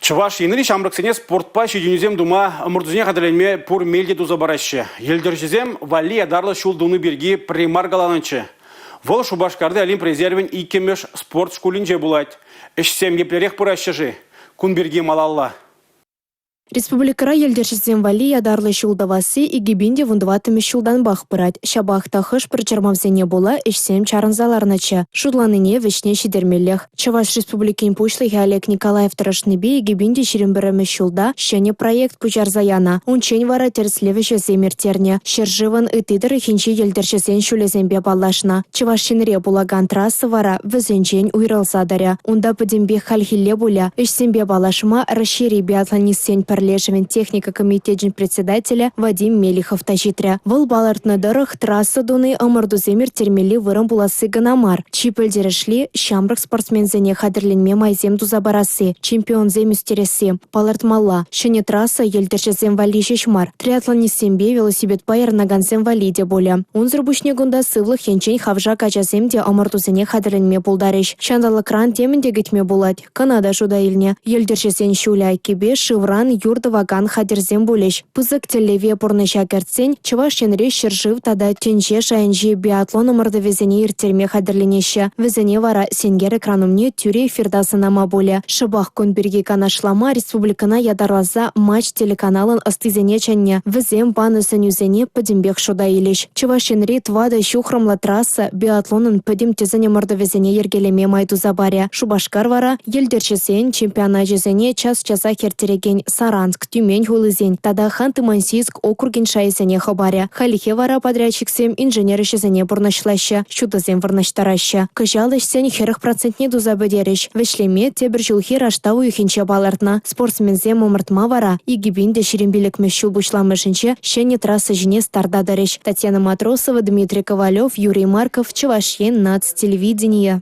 Чӑваш Енри ҫамрӑксене спортпа ҫитӗнӳсем тума, ӑмӑртусене хатӗрленме пур мел те туса параҫҫӗ. Йӗлтӗрҫӗсем валли ятарлӑ ҫул туни пирки пӗрре мар каланӑччӗ. Вӑл Шупашкарти Олимп резервӗн иккӗмӗш спорт шкулӗнче пулать. Ӗҫсем еплерех пыраҫҫӗ-ши? Кун пирки малалла. Республикӑра йӗлтӗрҫӗсем валли ятарлӑ ҫул тӑвасси 2014-мӗш ҫултанпах пырать. Ҫапах та хӑш-пӗр чӑрмавсене пула ӗҫсем чарӑнса ларнӑччӗ. Шутланине вӗҫне ҫитермеллех. Чӑваш Республикин Пуҫлӑхӗ Олег Николаев тӑрӑшнипе 2021-мӗш ҫулта ҫӗнӗ проект пуҫарса янӑ. Унччен вара тӗрӗслев ӗҫӗсем ирттернӗ. Ҫӗршывӑн ытти тӑрӑхӗнчи йӗлтӗрҫӗсен ҫулӗсемпе паллашнӑ. Чӑваш Енре пулакан трасса вара вӗсенчен уйрӑлса тӑрӗ. Унта пӗтӗмпех хальхилле пулӗ. Ӗҫсемпе паллашма Раҫҫейри биатлонистсен пӗрлешӗвӗн техника комитечӗн председателӗ Вадим Мелихов та ҫитрӗ. Вӑл палӑртнӑ тӑрӑх, трасса туни ӑмӑртусем ирттермелли вырӑн пуласси кӑна мар. Чи пӗлтерӗшли – ҫамрӑк спортсменсене хатӗрленме майсем туса парасси, чемпионсем ӳстересси. Палӑртмалла, ҫӗнӗ трасса йӗлтӗрҫӗсем валли ҫеҫ мар, триатлонистсемпе велосипедпа ярӑнакансем валли те пулӗ. Унсӑр пуҫне кунта сывлӑх енчен хавшак ачасем те ӑмӑртусене хатӗрленме пултарӗҫ. Ҫанталӑкран темӗн те кӗтме пулать. Кӑна та шута илнӗ. Йӗлтӗрҫӗсен ҫулӗ айккипе шывран юр тӑвакан хатӗрсем пулӗҫ. Пысӑк тӗллеве пурнӑҫа кӗртсен Чӑваш Енре ҫӗршыв тата тӗнче шайӗнчи биатлон ӑмӑртӑвӗсене ирттерме хатӗрленеҫҫӗ. Вӗсене вара сенкер экран умне тӳрӗ эфирта сӑнама пулӗ. Шӑпах кун пирки канашлама республикӑна ятарласа «Матч» телеканалӑн ӑстисене чӗннӗ. Вӗсем панӑ сӗнӳсене пӗтӗмпех шута илӗҫ. Чӑваш Енри тӑватӑ ҫухрӑмлӑ трасса биатлонӑн пӗтӗм тӗсӗн ӑмӑртӑвӗсене йӗркелеме май туса парӗ. Шупашкар вара йӗлтӗрҫӗсен чемпионачӗсене час-часах ирттерекен Саранск, Тюмень хулисен тата Ханты-Мансийск округӗн шайӗсене хӑпарӗ. Хальлӗхе вара подрядчиксем инженер ӗҫӗсене пурнӑҫлаҫҫӗ, ҫутӑсем вырнаҫтараҫҫӗ. Кӑҫал ӗҫсен 40 процентне туса пӗтерӗҫ. Вӗҫлеме тепӗр ҫулхи раштав уйӑхӗнче палӑртнӑ. Спортсменсем ӑмӑртма вара 2025-мӗш ҫул пуҫламӑшӗнче ҫӗнӗ трасса ҫине старта тӑрӗҫ. Татьяна Матросова, Дмитрий Ковалев, Юрий Марков, Чӑваш Ен наци телевиденийӗ.